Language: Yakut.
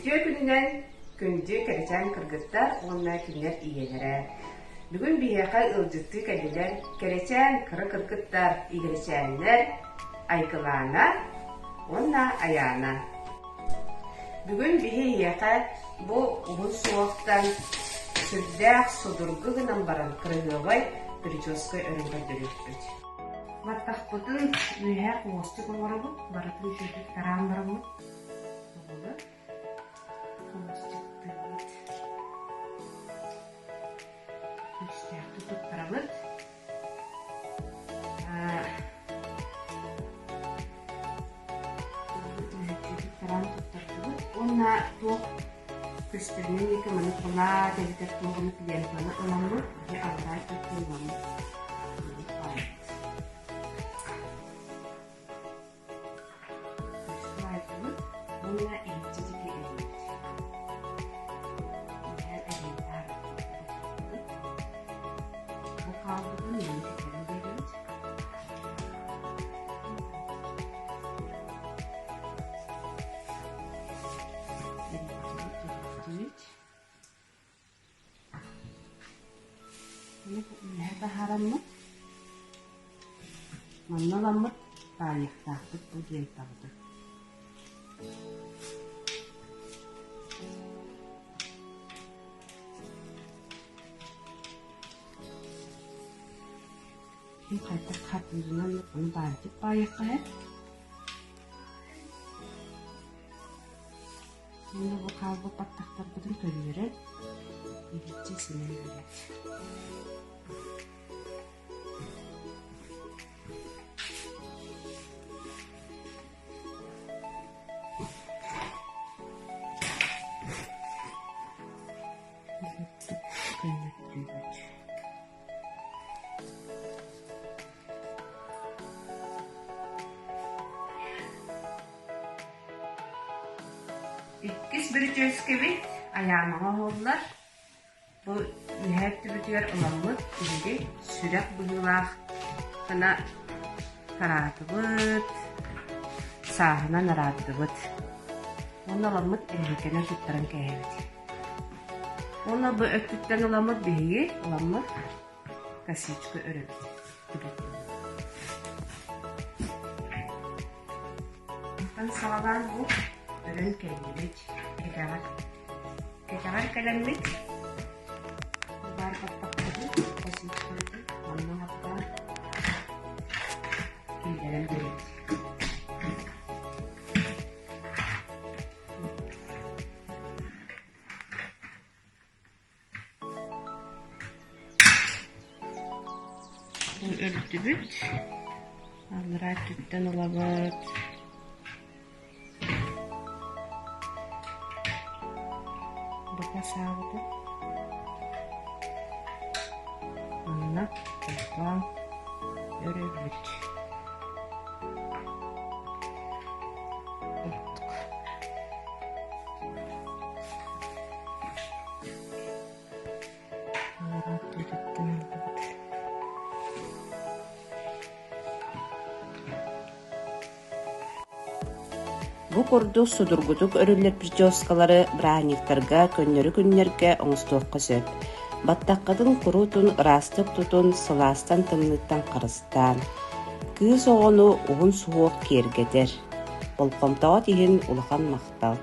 Үтүө күнүнэн күндү кэрэчээн кыргыттар уонна кинилэр ийэлэрэ. Бүгүн биһиэхэ ыалдьыттыы кэллилэр кэрэчээн кыра кыргыттар игирэчээннэр Айгылаана уонна Айаана. Бүгүн биһи эһиэхэ бу уһун суһуохтан сүрдээх судургу гынан баран кыраһыабай прическа өрөн көрдөрүөхпүт. Баттахпытын үөһээ хвостик оҥоробут, барытын үчүгэйдик тараан бараммыт. Оҕолор хвостиктыыбыт. Күүстээхтик туттарабыт. Тараан туттардыбыт уонна туох көстөрүнэн диэки маны кылаат эбэтэр туох эмит лентаны ыламмыт дьэ аллараа өттүн ыламмыт Баайдыбыт уонна иһиччи диэки эрийэбит. Үөһээ эрийэн таһаарбыт. Бу хаалбытын манна кэтэрэн биэрэбит. Эрийдибит, Үөһэ таһаараммыт, манна ыламмыт таайыахтаахпыт бу лентабытын. Ким хайдах хатыырынан ону баайдык баайыахха сөп. Уонна бу хаалбыт баттахтарбытын көннөрөн, иличчи симэн эрэбит. Көннөрдүүбүт. Иккис бүрүчүөскэбит Айаанаҕа оҥоһуллар. Бу үөһээ өттүбүтүгэр ыламмыт биһиги сүрэх быһыылаах гына тараатыбыт, сааһынан араардыбыт. Уонна ыламмыт эрэһиҥкэнэн туттаран кээһэбит. Уонна бу өттүттэн ыламмыт биһиги ыламмыт косичка өрөбүт. Мантан саҕалаан бу өрөн кэллибит. Кэтэҕэр кэтэҕэр кэлэммит баар баттахпытын косичкабытын манна хаттаан киллэрэн биэрэбит. Өлтүбүт. Аллараа өттүттэн ылабыт. Бука саабытын. Манна холбоон өрөбүт. Бу курдук судургутук өрүллэр прическалары бырааһынньыктарга, көннөрү күннэргэ оҥостуохха сөп. Баттаххытын куруутун ыраастык тутун, сылаастан тымныыттан харыстаан. Кыыс оҕону уһун суһуох киэргэтэр. Болҕомтоҕут иһин улахан махтал.